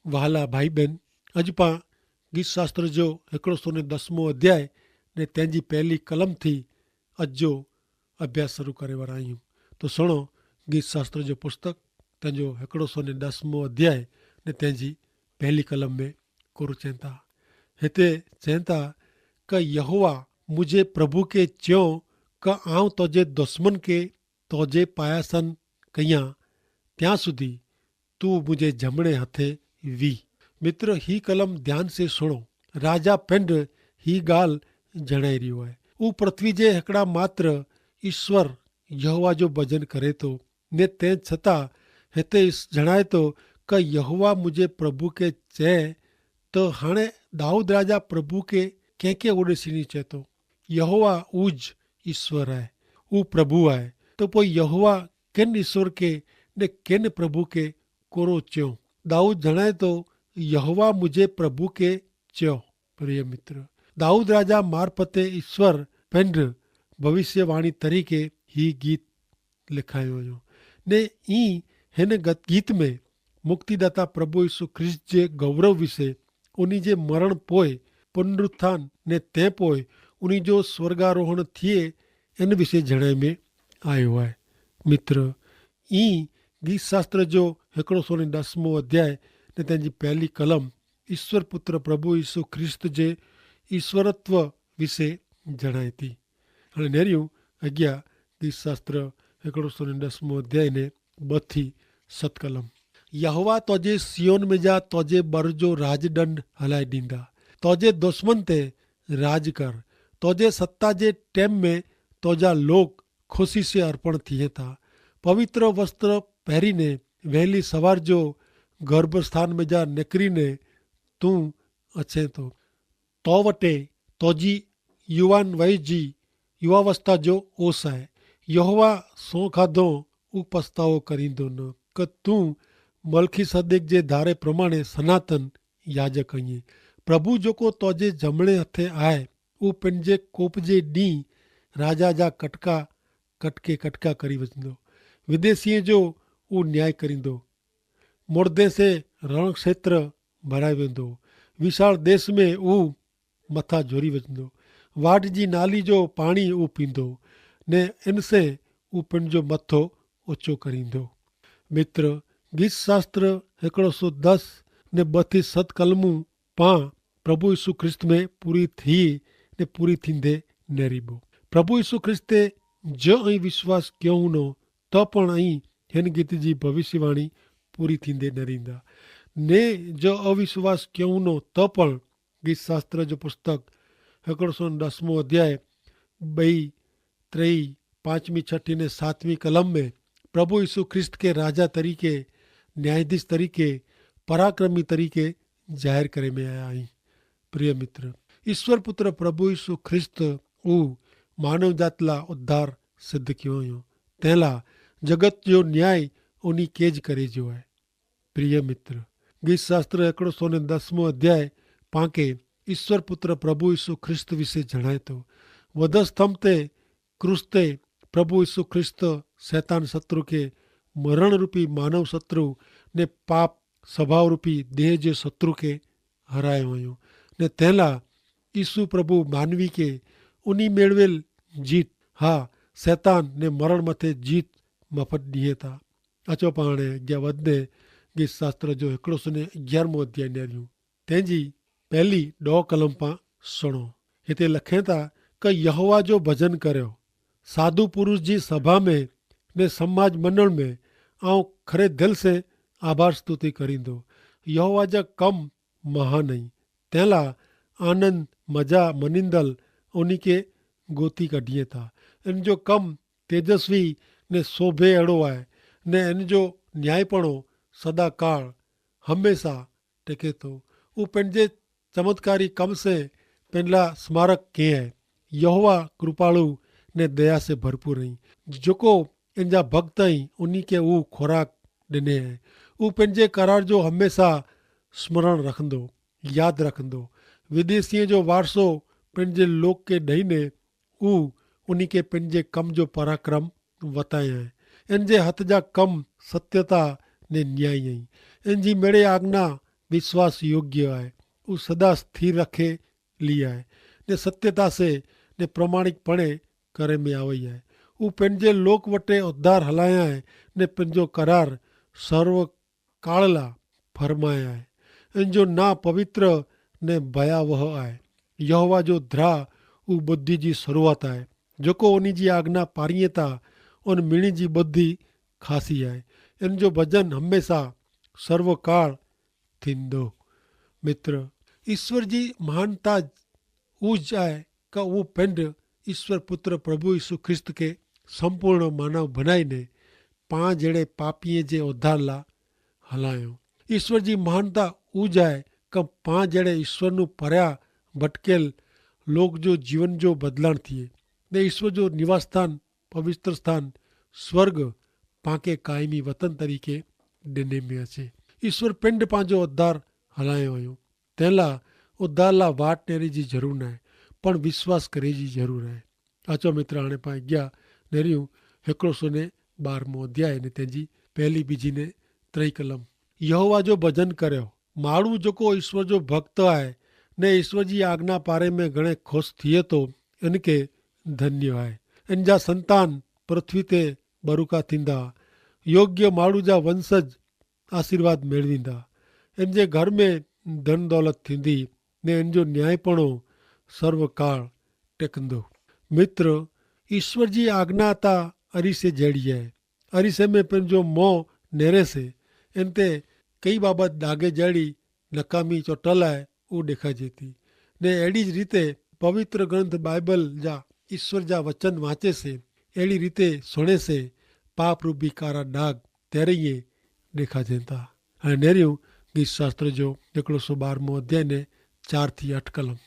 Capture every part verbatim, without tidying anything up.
વહાલા ભાઈબેન, અજ પાં ગીતશાસ્ત્ર જો હેકડો સો ને દસમો અધ્યાય ને તેની પહેલી કલમ થી અજ જો અભ્યાસ શરૂ કરે વારા આયું. તો સુણો, ગીતશાસ્ત્ર જો પુસ્તક તેનો હેકડો સો ને દસમો અધ્યાય ને તેની પહેલી કલમ મેં કોરો ચેંતા. હેતા ચેંતા કે યહોવા મુઝે પ્રભુ કે ચ્યો, કે આઉં તોજે દુશ્મન કે તોજે પાયાસન કહિયા, ત્યાં સુધી તું મુઝે જમણે હતે વી. મિત્ર, હી કલમ ધ્યાન સે સુણો. રાજા પેંડ હી ગાલ જણાઈ રહ્યો હૈ. ઉં પૃથ્વી જે હેકડા માત્ર ઈસ્વર યહોવા જો ભજન કરે તો, ને તે છતાં હેતે જણાય તો કે યહોવા મુઝે પ્રભુ કે ચે, તો હાણે દાઉદ રાજા પ્રભુ કે કેંકે ઓડેસીની ચેતો? યહોવા ઉજ ઈસ્વર હૈ, ઉ પ્રભુ હૈ. તો પોઈ યહોવા કેન ઈસ્વર કે ને કેન પ્રભુ કે કોરો ચ્યો? દાઉદ જણાય તો યહોવા મુઝે પ્રભુ કે ચ્યો. પ્રિય મિત્ર, દાઉદ રાજા મારફતે ઈસ્વર પેંડ ભવિષ્યવાણી તરીકે હી ગીત લેખાયો હૈ. ને ઈ હેન ગીત મેં મુક્તિદાતા પ્રભુ ઈસુ ખ્રિસ્ત જે ગૌરવ વિશે, ઉની જે મરણ પોય પુનરુત્થાન ને તે પોય ઉની જો સ્વર્ગારોહણ થિયે, એન વિશે જણાય મેં આયો હૈ. મિત્ર, ઈ ગીતશાસ્ત્ર જો હેકડો સો ને દસમો અધ્યાય ને તેની પહેલી કલમ ઈસ્વરપુત્ર પ્રભુ ઈસુ ખ્રિસ્ત જે ઈસ્વરત્વ વિશે જણાયતી. અને નેર્યું અગિયા ગીતશાસ્ત્ર હેકડો સો ને દસમો અધ્યાય ને બથી સતકલમ. યહોવા તોજે સિયોન મેં જા તોજે બરજો રાજદંડ હલાઈ દીંદા. તોજે દુશ્મન તે રાજ કર. તોજે સત્તા જે ટેમ મેં તોજા લોક ખુશી સે અર્પણ થિયે થા. પવિત્ર વસ્ત્ર પહેરી ને વહેલી સવાર જો ગર્ભસ્થાન મેં જા નેકરી ને તું અછે તો. તો વટે તોજી યુવાન વય જી યુવાવસ્થા જો ઓસાય. યહોવા સોંખાધો ઉપસ્તાવો કરીંદો ન કે તું મલખી સદેક જે ધારે પ્રમાણે સનાતન યાજક અહીં. પ્રભુ જોકો તોજે જમણે હથે આય, ઉપને જે કોપજે દી રાજા જા કટકા કટકે કટકા કરી વજનો. વિદેશીએ જો ઉ ન્યાય કરીંદો. મુર્દે સે રણક્ષેત્ર ભરાઈ વેંદો. વિશાળ દેશ મેં ઉ મથા જોરી વજનો. વાટ જી નાલી જો પાણી ઉ પીંદો, ને એનસે ઉ પન જો મથો ઓછો કરીંદો. મિત્ર, ગીત શાસ્ત્ર હેકડો સો દસ ને બત્રીસ સત કલમું પાં પ્રભુ ઈસુ ખ્રિસ્ત મેં પૂરી થી ને પૂરી થીંદે નેરીબો. પ્રભુ ઈસુ ખ્રિસ્તે જો અહીં વિશ્વાસ ક્યોં ન તો પણ અહીં હેન ગીત જી ભવિષ્યવાણી પૂરી થીંદે નેરીંદા. ને જો અવિશ્વાસ ક્યોં ન તો પણ ગીત શાસ્ત્ર જો પુસ્તક હેકડો સો દસમો અધ્યાય બઈ ત્રેય પાંચમી છઠ્ઠી ને સાતમી કલમ મેં પ્રભુ ઈસુ ખ્રિસ્ત કે રાજા તરીકે, ન્યાયાધીશ તરીકે, પરાક્રમી તરીકે જાહેર કરે મેં આયા હૈં. પ્રિય મિત્ર, ઈસ્વર પુત્ર પ્રભુ ઈસુ ખ્રિસ્ત ઉહ માનવ જાતલા ઉદ્ધાર સિદ્ધ ક્યો હૈં. તેલા જગત જો ન્યાય ઉની કેજ કરે જો હૈ. પ્રિય મિત્ર, ગીત શાસ્ત્ર એકડો સો ને દસમો અધ્યાય પાંકે ઈસ્વર પુત્ર પ્રભુ ઈસુ ખ્રિસ્ત વિશે જણાયતો. વધસ્તંભ તે ક્રૂસ તે પ્રભુ ઈસુ ખ્રિસ્ત સૈતાન શત્રુ કે મરણ રૂપી માનવ શત્રુ ને પાપ સ્વભાવ રૂપી દેહ જે શત્રુ કે હરાયો હોયો. ને તેલા ઈસુ પ્રભુ માનવી કે ઉની મેળવેલ જીત, હા, સૈતાન ને મરણ મતે જીત મફત દિયે તા. અચો પાણે અગિયા વધને ગીત શાસ્ત્ર જો હેકડો સુને અગિયારમો અધ્યાય નેર્યું. તેની પહેલી ડો કલમ પાં સુણો. હેતા લખેતા કે યહોવા જો ભજન કર્યો, સાધુ પુરુષ જી સભા મેં ને સમાજ મંડળ મેં આઉં ખરે દિલ સે આભાર સ્તુતિ કરીંદો. યહોવા જા કમ મહાન હૈં. તેલા આનંદ મજા મનિંદલ ઉની કે ગોતી કઢ઼િયે તા. એન જો કમ તેજસ્વી ને સોભે એડો આય, ને એન જો ન્યાયીપણો સદા કાળ હમેંસા ટેકે તો. ઉપને જે ચમત્કારી કમ સે પેનલા સ્મારક કે હૈ. યહોવા કૃપાળુ ને દયા સે ભરપૂર હૈં, જોકો એન જા ભક્ત હૈં ઉની કે ઉહ ખોરાક દેને હૈ. ઉપને જે કરાર જો હમેંસા સ્મરણ રખંદો, યાદ રખંદો. વિદેશીએ જો વારસો પન જે લોક કે દહીં ને ઉહ ઉની કે પન જે કમ જો પરાક્રમ વતાયા હૈં. એન જે હત જા કમ સત્યતા ને ન્યાયી હૈં. એન જી મેડે આજ્ઞા વિશ્વાસ યોગ્ય આય. ઉસદા સ્થિર રખે લી આય, ને સત્યતા સે ને પ્રમાણિકપણે કરે મેં આવે આય. ઉપને જે લોક વટે ઉદ્ધાર હલાયા આય, ને પન જો કરાર સર્વ કાળલા ફરમાયા આય. એન જો ના પવિત્ર ને ભયાવહ આય. યહોવા જો ધ્રા ઉ બુદ્ધિ જી શરૂઆત આય. જોકો ઓની જી આજ્ઞા પારિયે તા ઓન મિણી જી બુદ્ધિ ખાસી આય. એન જો ભજન હમેંશા સર્વકાળ થીંદો. મિત્ર, ઈસ્વર જી મહાનતા જ ઉજ આય, કા ઉ પેંડ ઈસ્વર પુત્ર પ્રભુ ઈસુ ખ્રિસ્ત કે સંપૂર્ણ માનવ ભનાઈ ને પાં જેડ઼ે પાપીએ જે ઉધારલા હલાયો. ઈસ્વર જી મહાનતા ઉજ આય, કા પાં જેડ઼ે ઈસ્વર નું પર્યા ભટકેલ લોક જો જીવન જો બદલાણ થિયે, ને ઈસ્વર જો નિવાસસ્થાન પવિત્ર સ્થાન સ્વર્ગ પાંકે કાયમી વતન તરીકે ડેને મેં હશે. ઈસ્વર પેંડ પાંજો અધ્ધાર હલાયો અયો. તેનલા ઉધારલા વાટ નેરી જી જરૂર નાય, પણ વિશ્વાસ કરે જી જરૂર હૈ. આચો મિત્ર, હાણે પાં અગિયા નેર્યું હેકડો સો ને બારમો અધ્યાય ને તેની પહેલી બીજી ને ત્રય કલમ. યહોવા જો ભજન કર્યો. માણુ જોકો ઈસ્વર જો ભક્ત આય ને ઈસ્વર જી આજ્ઞા પારે મેં ઘણે ખુશ થિયે તો એન કે ધન્ય આય. એન જા સંતાન પૃથ્વી તે બરુકા થીંદા. યોગ્ય માણુ જા વંશજ આશીર્વાદ મેળવીંદા. એન જે ઘર મેં ધન દોલત થીંદી, ને એન જો ન્યાયીપણો સર્વકાળ ટેકંદો. મિત્ર, ઈસ્વર જી આજ્ઞાતા અરીસે જેડી હૈ. અરીસે મેં પેનજો મોં નેરે સે એન તે કઈ બાબત ડાગે જેડી નકામી ચોટલ હૈ ઉ દેખાજે તી. ને એડી જ રીતે પવિત્ર ગ્રંથ બાઈબલ જા ઈસ્વર જા વચન વાંચે સે, એડી રીતે સુણે સે પાપરૂપી કારા ડાગ તેરે યે દેખાજે તા. અને નેર્યું ગીતશાસ્ત્ર જો એકડો સો બારમો અધ્યાય ને ચાર થી અઠ કલમ.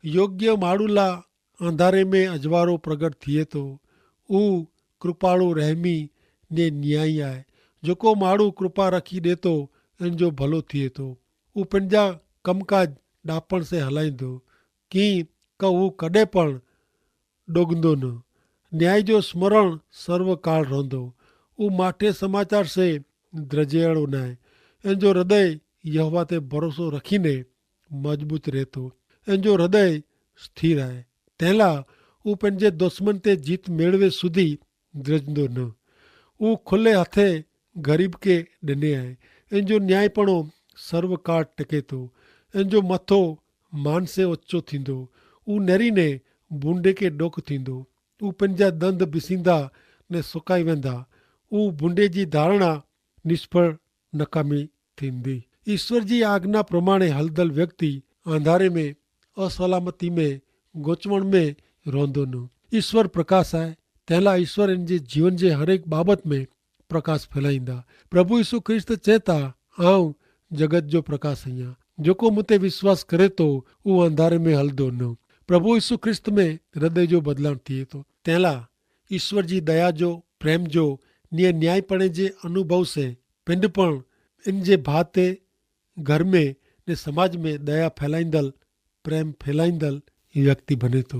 યોગ્ય માડૂલા અંધારે મેં અજવારો પ્રગટ થિયે તો ઉહ કૃપાળુ રહેમી ને ન્યાયી આય. જોકો માડૂ કૃપા રખી દેતો એન જો ભલો થિયે તો ઉપને જા કમકાજ ડાપણ સે હલાઈ દો કિંક ઉહ કદે પણ ડોગંદો ન. ન્યાય જો સ્મરણ સર્વકાળ રોંધો. ઉહ માઠે સમાચાર સે દ્રજેડો નાય. એન જો હૃદય યહોવા તે ભરોસો રખીને મજબૂત રહેતો. એન જો હૃદય સ્થિર આય. તેલા ઉપને જે દુશ્મન તે જીત મેળવે સુધી દ્રજંદો ન. ઉહ ખુલ્લે હાથે ગરીબ કે ડને આય. એન જો ન્યાયીપણો સર્વકાળ ટકે તો. એન જો મથો માન સે ઓચ્છો થીંદો. ઉહ નેરી ને ભૂંડે કે ડોખ થીંદો. ઉપને જા દંધ બિસિંદા ને સુકાઈ વેંદા. ઉહ ભૂંડે જી ધારણા નિષ્ફળ નકામી થીંદી. ઈસ્વર જી આજ્ઞા પ્રમાણે હલદલ વ્યક્તિ અંધારે મેં અસલામતી મેં ગોચવણ મેં રોંધો ન. ઈસ્વર પ્રકાશ આય. તેલા ઈસ્વર એન જે જીવન જે હરેક બાબત મેં પ્રકાશ ફેલાઈંદા. પ્રભુ ઈસુ ખ્રિસ્ત ચેતા, આઉં જગત જો પ્રકાશ હૈયા. જોકો મુતે વિશ્વાસ કરે તો ઉં અંધારે મેં હલદો ન. પ્રભુ ઈસુ ખ્રિસ્ત મેં હૃદય જો બદલાણ થિયે તો તેલા ઈસ્વર જી દયા જો પ્રેમ જો નિયે ન્યાયીપણે જે અનુભવ સે પિંડ પણ એન જે ભાતે ઘર મેં ને સમાજ મેં દયા ફેલાઈંદલ પ્રેમ ફેલાઈંદલ વ્યક્તિ ભને તો.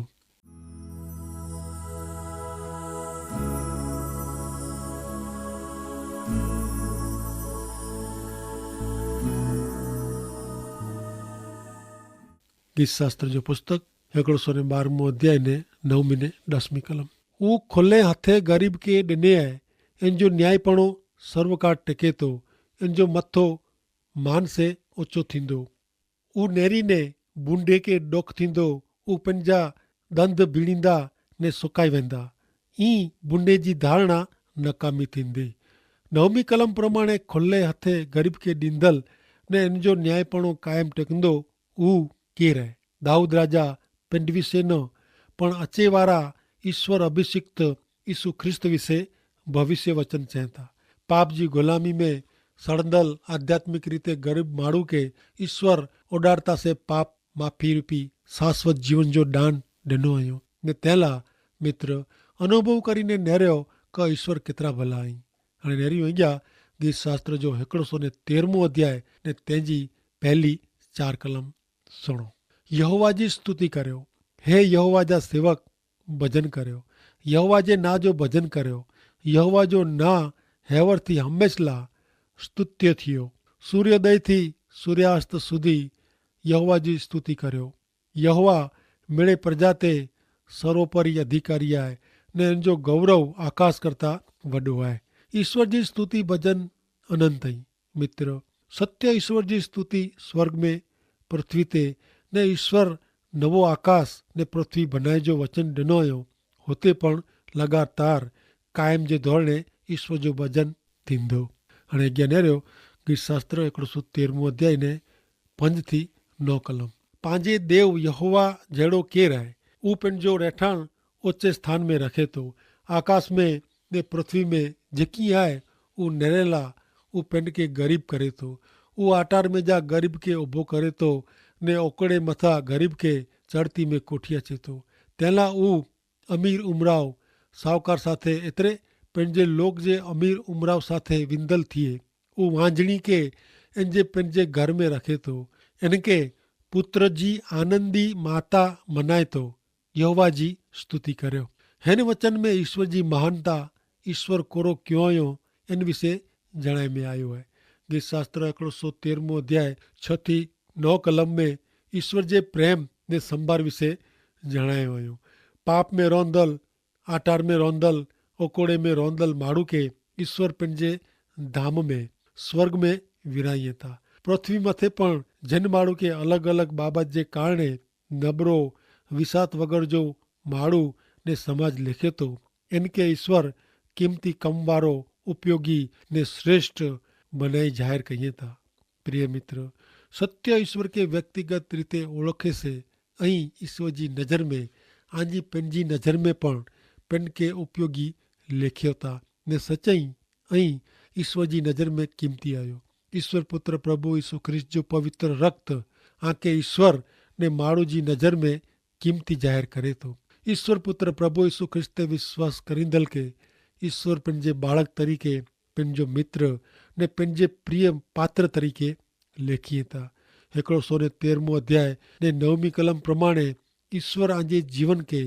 ગીતશાસ્ત્ર જો પુસ્તક હેકડો સો ને બારમો અધ્યાય ને નવમી ને દસમી કલમ. ઉં ખુલ્લે હાથે ગરીબ કે ડેને આય. એન જો ન્યાયીપણો સર્વકાળ ટેકે તો. એન જો મથો માન સે ઓછો થીંદો. ઉનેરી ને બુંડે કે ડોખ થીંદો. ઉપને જા દંધ ભીણીંદા ને સુકાઈ વેંદા. ઈ બુંડે જી ધારણા નકામી થીંદી. નવમી કલમ પ્રમાણે ખુલ્લે હથે ગરીબ કે દીંદલ ને એન જો ન્યાયીપણો કાયમ ટેકંદો. ઉહ કેહ રહે. દાઉદ રાજા પેંડવી સે ન પણ અચેવારા ઈસ્વર અભિષિક્ત ઈસુ ખ્રિસ્ત વિશે ભવિષ્યવચન ચેંતા. પાપ જી ગુલામી મેં સડંદલ આધ્યાત્મિક રીતે ગરીબ માણૂ કે ઈસ્વર ઓડાડતા સે પાપ માફી રૂપી શાશ્વત જીવન જો દાન દેનો અયો. ને તેલા મિત્ર અનુભવ કરીને નેર્યો કે ઈસ્વર કેતરા ભલા અહીં. અને નેર્યું અહિયા ગીત શાસ્ત્ર જો હેકડો સો ને તેરમો અધ્યાય ને તેની પહેલી ચાર કલમ. સુણો, યહોવા જી સ્તુતિ કર્યો. હે યહોવા જા સેવક, ભજન કર્યો. યહોવા જે ના જો ભજન કર્યો. યહોવા જો ના હેવર થી હમેંશલા સ્તુત્ય થિયો. સૂર્યોદય થી સૂર્યાસ્ત સુધી યહોવા જી સ્તુતિ કર્યો. યહોવા મેળે પ્રજા તે સર્વોપરી અધિકારી આય, ને એન જો ગૌરવ આકાશ કરતા વડો આય. ઈસ્વર જી સ્તુતિ ભજન અનંત હૈં. મિત્ર, સત્ય ઈસ્વર જી સ્તુતિ સ્વર્ગ મેં પૃથ્વી તે, ને ઈસ્વર નવો આકાશ ને પૃથ્વી ભનાય જો વચન ડનો અયો, હોતે પણ લગાતાર કાયમ જે ધોરણે ઈસ્વર જો ભજન થીંદો. અને અજ્ઞાન રહ્યો ગીત શાસ્ત્ર એકડો સો તેરમું અધ્યાય ને પંજ થી નવ કલમ. પાંજે દેવ યહોવા જેડો કેર આય? ઉપને જો રહેઠાણ ઓચ્છે સ્થાન મેં રખે તો આકાશ મેં ને પૃથ્વી મેં જેકી આય, ઉં નેરેલા ઉપને કે ગરીબ કરે તો, ઉં આટાર મેં જા ગરીબ કે ઉભો કરે તો, ને ઓકડે મતા ગરીબ કે ચડતી મેં કોઠિયા છે તો. તેલા ઉં અમીર ઉમરાવ સાવકાર સાથે એતરે પેનજે લોક જે અમીર ઉમરાવ સાથે વિંદલ થિયે. ઉં વાંજણી કે એનજે પેનજે ઘર મેં રખે તો, એનકે પુત્ર જી આનંદી માતા મનાય તો યહોવા જી સ્તુતિ કર્યો. હેન વચન મેં ઈસ્વર જી મહાનતા, ઈસ્વર કોરો ક્યોંયો, એન વિશે જણાય મેં આયો હૈ. ગીત શાસ્ત્ર એકડો સો તેરમો અધ્યાય છ થી નવ કલમ મેં ઈસ્વર જે પ્રેમ ને સંભાર વિશે જણાયો અયો. પાપ મેં રોંધલ, આટાર મેં રોંધલ, ઓકોડે મેં રોંધલ માડૂ કે ઈસ્વર પેનજે ધામ મેં સ્વર્ગ મેં વિરાઈ થા. પૃથ્વી મતે પણ જેન માડૂ કે અલગ અલગ બાબત જે કારણે નબરો, વિસાત વગર જો માડૂ ને સમાજ લેખે તો, એન કે ઈસ્વર કિંમતી કમવારો, ઉપયોગી ને શ્રેષ્ઠ બનાઈ જાહેર કહિયે થા. પ્રિય મિત્ર, સત્ય ઈસ્વર કે વ્યક્તિગત રીતે ઓળખે સે. અહીં ઈસ્વર જી નજર મેં, આજી પેનજી નજર મેં પણ પેન કે ઉપયોગી લેખ્યો થા. ને સચ્ચાઈ અહીં ઈસ્વર જી નજર મેં કિંમતી આયો. ઈસ્વર પુત્ર પ્રભુ ઈસુ ખ્રિસ્ત જો પવિત્ર રક્ત આંકે ઈસ્વર ને માડૂ જી નજર મેં કિંમતી જાહેર કરે તો. ઈસ્વર પુત્ર પ્રભુ ઈસુ ખ્રિસ્ત તે વિશ્વાસ કરીંદલ કે ઈસ્વર પેનજે બાળક તરીકે, પેનજો મિત્ર ને પેનજે પ્રિય પાત્ર તરીકે લેખી થા. હેકડો સો ને તેરમો અધ્યાય ને નવમી કલમ પ્રમાણે ઈસ્વર આજે જીવન કે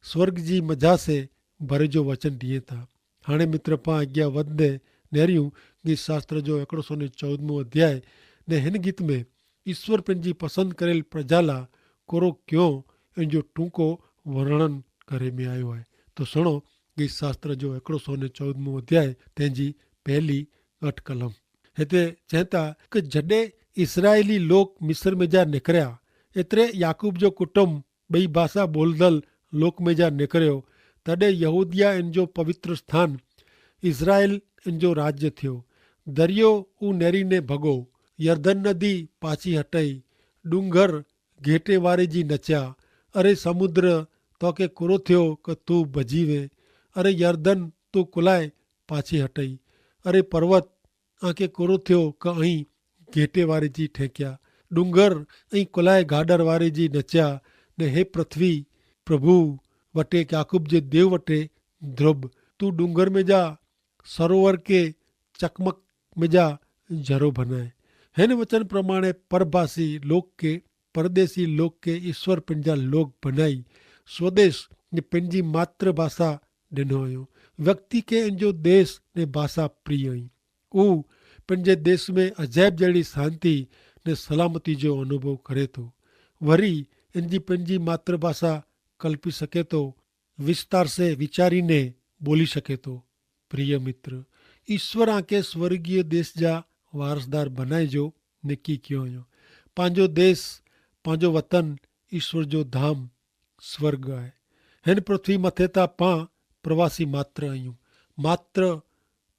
સ્વર્ગ જી મજા સે ભરે જો વચન દિયે થા. હાણે મિત્ર પાં આજ્ઞા વધને નેર્યું ગીત શાસ્ત્ર જો હેકડો સો ને ચૌદમો અધ્યાય ને હેન ગીત મેં ઈસ્વર પેનજી પસંદ કરેલ પ્રજાલા કોરો ક્યો એન જો ટૂંકો વર્ણન કરે મેં આયો હૈ. તો સુણો ગીત શાસ્ત્ર જો હેકડો સો ને ચૌદમો અધ્યાય તેનજી પહેલી અઠ કલમ. હેતા ચેતા કે જડે ઇસરાયેલી લોક મિસર મેં જા નેકર્યા એતરે યાકૂબ જો કુટુંબ બઈ ભાષા બોલદલ લોક મેં જા નેકર્યો, તદે યહૂદિયા એન જો પવિત્ર સ્થાન ઇસરાયેલ એન જો રાજ્ય થ્યો. દરિયો ઉનેરી ને ભગો, યર્દન નદી પાછી હટઈ, ડુંગર ઘેટે વારે જી નચ્યા. અરે સમુદ્ર, તો કે કુરો થ્યો કે તું ભજીવે? અરે યર્દન, તું કુલાય પાછી હટઈ? અરે પર્વત, આંકે કોરો થ્યો કે અહીં ઘેટે વારે જી ઠેંક્યા? ડુંગર, અહીં કુલાય ગાડર વારે જી નચ્યા? ને હે પૃથ્વી, પ્રભુ વટે યાકૂબ જે દેવ વટે ધ્રુબ, તું ડુંગર મેં જા સરોવર કે ચકમક મેં જા ઝરો ભનાય. હેન વચન પ્રમાણે પરભાષી લોક કે, પરદેશી લોક કે ઈસ્વર પંજા લોક ભનાઈ, સ્વદેશ ને પંજી માતૃભાષા ડેનો અયો. વ્યક્તિ કે એનજો દેશ ને ભાષા પ્રિય હૈં. ઉં પંજે દેશ મેં અજાયબ જેડી શાંતિ ને સલામતી જો અનુભવ કરે તો. વરી એનજી પંજી માતૃભાષા કલ્પી શકે તો, વિસ્તાર સે વિચારી ને બોલી શકે તો. પ્રિય મિત્ર, ઈસ્વર આંકે સ્વર્ગીય દેશ જા વારસદાર બનાઈ જો ને કી કિયો અયો. પાંજો દેશ, પાંજો વતન ઈસ્વર જો ધામ સ્વર્ગ આય. હેન પૃથ્વી મતે તા પાં પ્રવાસી માત્ર અયું, માત્ર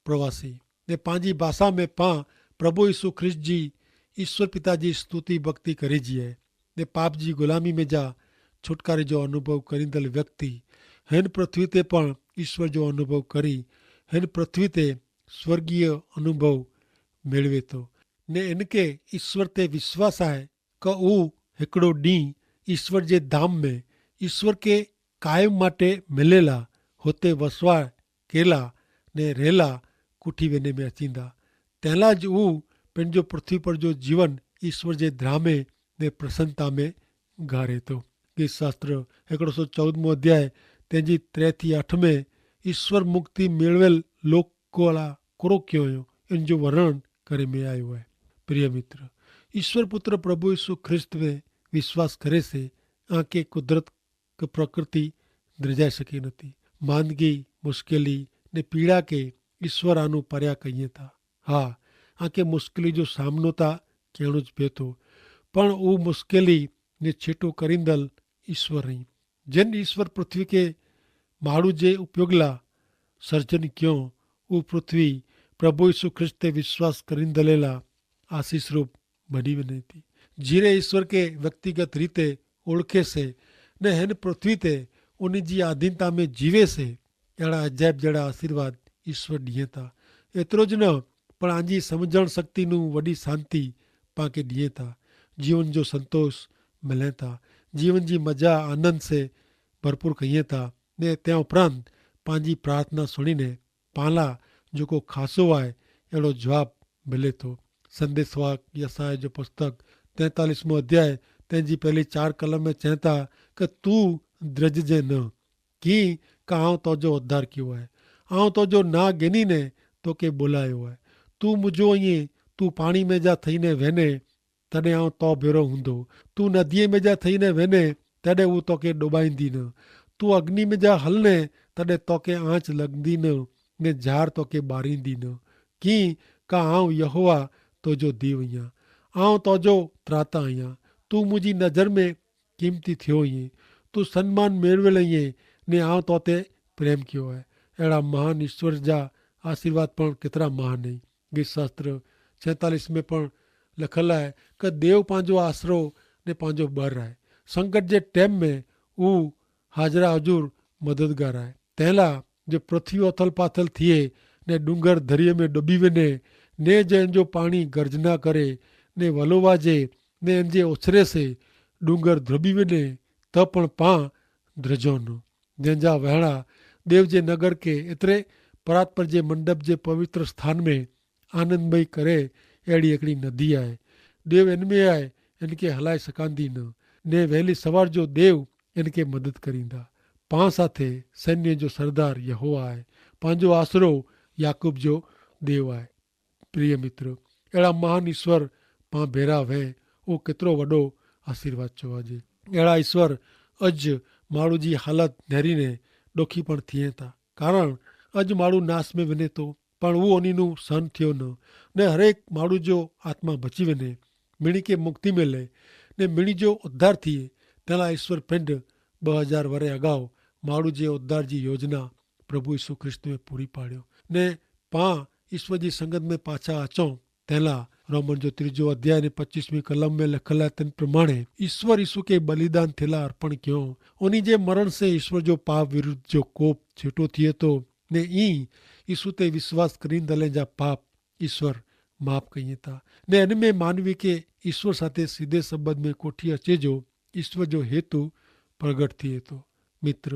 પ્રવાસી. ને પાંજી ભાષા મેં પાં પ્રભુ ઈસુ ખ્રિસ્ત જી ઈસ્વર પિતા જી સ્તુતિ ભક્તિ કરે જી હૈ. ને પાપ જી ગુલામી મેં જા છુટકારે જો અનુભવ કરીંદલ વ્યક્તિ હેન પૃથ્વી તે પણ ઈસ્વર જો અનુભવ કરી હેન પૃથ્વી તે સ્વર્ગીય અનુભવ મેળવે તો. ને એનકે ઈસ્વર તે વિશ્વાસ આય કે ઉહ હેકડો ડીંહ ઈસ્વર જે ધામ મેં ઈસ્વર કે કાયમ માટે મેલેલા હોતે વસવા કેલા ને રહેલા કુઠી વેને મેં અચીંદા. તેલા જ ઉહ પેનજો પૃથ્વી પર જો જીવન ઈસ્વર જે ધ્રામે ને પ્રસન્નતા મેં ગારે તો. ગીત શાસ્ત્ર હેકડો સો ચૌદમો અધ્યાય તેની ત્રે થી આઠમે ઈસ્વર મુક્તિ મેળવેલ લોક કોલા કોરો ક્યો અયો એન જો વર્ણન કરે મેં આયો હૈ. પ્રિય મિત્ર, ઈસ્વર પુત્ર પ્રભુ ઈસુ ખ્રિસ્ત મેં વિશ્વાસ કરે સે, આંકે કુદરત કે પ્રકૃતિ દ્રજાઈ શકી નથી. માંદગી, મુશ્કેલી ને પીડા કે ઈસ્વર આનું પર્યા કહિએ તા. હા, આંકે મુશ્કેલી જો સામનો તા કહેણું જ ભેતો, પણ ઉં મુશ્કેલી ને છેટો કરીંદલ ઈસ્વર હૈં. જેન ઈસ્વર પૃથ્વી કે માડૂ જે ઉપયોગલા સર્જન ક્યો, ઉં પૃથ્વી પ્રભુ ઈસુ ખ્રિસ્ત તે વિશ્વાસ કરીંદલેલા આશીસરૂપ બની વેને તી. જીરે ઈસ્વર કે વ્યક્તિગત રીતે ઓળખે સે ને હેન પૃથ્વી તે ઉની જી આધીનતા મેં જીવે સે, એડા અજાયબ જેડા આશીર્વાદ ઈસ્વર દિયે તા. એતરો જ ન, પણ આજી સમઝણ શક્તિનું વડી શાંતિ પાંકે દિયે તા. જીવન જો સંતોષ મિલે તા. જીવન જી મજા આનંદ સે ભરપૂર કહિયે તા. ને ત્યાં ઉપરાંત પાંજી પ્રાર્થના સુણીને પાંલા જોકો ખાસો આય એડો જવાબ મિલે તો. સંદેશવાક યસાય જો પુસ્તક તૈતાલીસમો અધ્યાય તેની પહેલી ચાર કલમ મેં ચેંતા કે તું દ્રજ જે ન કિંક આઉં તોજો ઉદ્ધાર કિયો આય. આઉં તોજો ના ગેની ને તોકે બોલાયો આય. તું મુજો અઇયે, તું પાણી મેં જા થઈ ને વેને તદે આઉં તો ભેરો હુંદો. તું નદીએ મેં જા થઈ ને વેને તદે ઉં તોકે ડોબાઈંદી ન. તું અગ્નિ મેં જા હલ ને તદે તોકે આંચ લગદી ન ને ઝાર તોકે બારીંદી ન. કિંક આઉં યહોવા તોજો દીવ અઇયા. આઉં તોજો ત્રાતા અઇયા. તું મુજી નજર મેં કિંમતી થયો હૈં. તું સન્માન મેળવેલ હૈં ને આઉં તો તે પ્રેમ કિયો હૈ. એડા મહાન ઈસ્વર જા આશીર્વાદ પણ કેતરા મહાન હૈં. ગીત શાસ્ત્ર છેતાલીસ મેં પણ લખેલા હૈ કે દેવ પાંજો આશરો ને પાંજો બર હૈ. સંકટ જે ટેમ મેં ઉં હાજરા હજૂર મદદગાર હૈ. તેલા જે પૃથ્વી ઓથલ પાથલ થિયે ને ડુંગર ધરિયે મેં ડોબી વેને ને જે એનજો પાણી ગર્જના કરે ને વલોવા જે ને એનજે ઓછરે સે ડુંગર ધ્રબી વેને, તો પણ પાં ધ્રજો ન. જેન જા વહેણા દેવ જે નગર કે એતરે પરાત્પર જે મંડપ જે પવિત્ર સ્થાન મેં આનંદમય કરે એડી એકડી નદી આય. દેવ એન મેં આય, એન કે હલાઈ સકાંદી ન. ને વહેલી સવાર જો દેવ એન કે મદદ કરીંદા. પાં સાથે સૈન્ય જો સરદાર યહોવા આય. પાંજો આશરો યાકૂબ જો દેવ આય. પ્રિય મિત્ર, એડા મહાન ઈસ્વર પાં ભેરા વૈ, વો કેતરો વડો આશીર્વાદ ચોવાજે. એડા ઈસ્વર અજ માણૂ જી હાલત નેરી ને ડોખી પણ થિયે તા. કારણ અજ માણૂ નાસ મેં વિને તો, પણ વો અની નું સહન થિયો ન. ને હરેક માણૂ જો આત્મા ભચી વિને, મિણી કે મુક્તિ મેલે ને મિણી જો ઉદ્ધાર થિયે, તેલા ઈસ્વર પિંડ બહ હજાર વરે અગાઉ માણૂ જે ઉદ્ધાર જી યોજના પ્રભુ ઈસુ ખ્રિસ્ત મેં પૂરી પાડ્યો. ને પાં ઈસ્વર જી સંગત મેં પાછા અચો તેલા રોમન જો ત્રીજો અધ્યાય ને પચ્ચીસમી કલમ મેં લખેલા તેન પ્રમાણે ઈસ્વર ઈસુ કે બલિદાન થેલા અર્પણ ક્યો. ઉની જે મરણ સે ઈસ્વર જો પાપ વિરુદ્ધ જો કોપ છેટો થિયે તો, ને ઈ ઈસુ તે વિશ્વાસ કરીંદલે જા પાપ ઈસ્વર માફ કહિયે તા. ને એન મેં માનવી કે ઈસ્વર સાથે સીધે સંબંધ મેં કોઠી અચે જો ઈસ્વર જો હેતુ પ્રગટ થિયે તો. મિત્ર,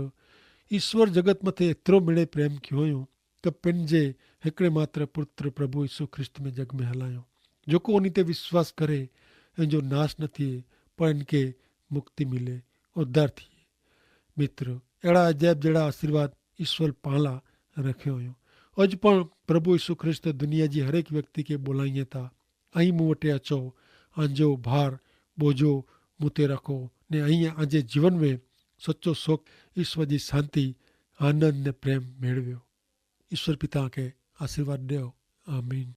ઈસ્વર જગત મતે એતરો મેળે પ્રેમ ક્યો હોયો કે પેનજે હેકડ઼ે માત્ર પુત્ર પ્રભુ ઈસુ ખ્રિસ્ત મેં જગ મેં હલાયો. જોકો ઉની તે વિશ્વાસ કરે એન જો નાસ ન થિયે, પણ એન કે મુક્તિ મિલે, ઉદ્ધાર થિયે. મિત્ર, એડા અજાયબ જેડા આશીર્વાદ ઈસ્વર પાલા રખ્યો હોયો. અજ પણ પ્રભુ ઈસુ ખ્રિસ્ત દુનિયા જી હરેક વ્યક્તિ કે બોલાઈ થા, અહીં મુવટે અચો, આંજો ભાર બોજો મુતે રાખો, ને અહીં આજે જીવન મેં સચો સોખ, ઈસ્વર જી શાંતિ, આનંદ ને પ્રેમ મેળવ્યો. ઈસ્વર પિતા કે આશીર્વાદ દેવ. આમીન.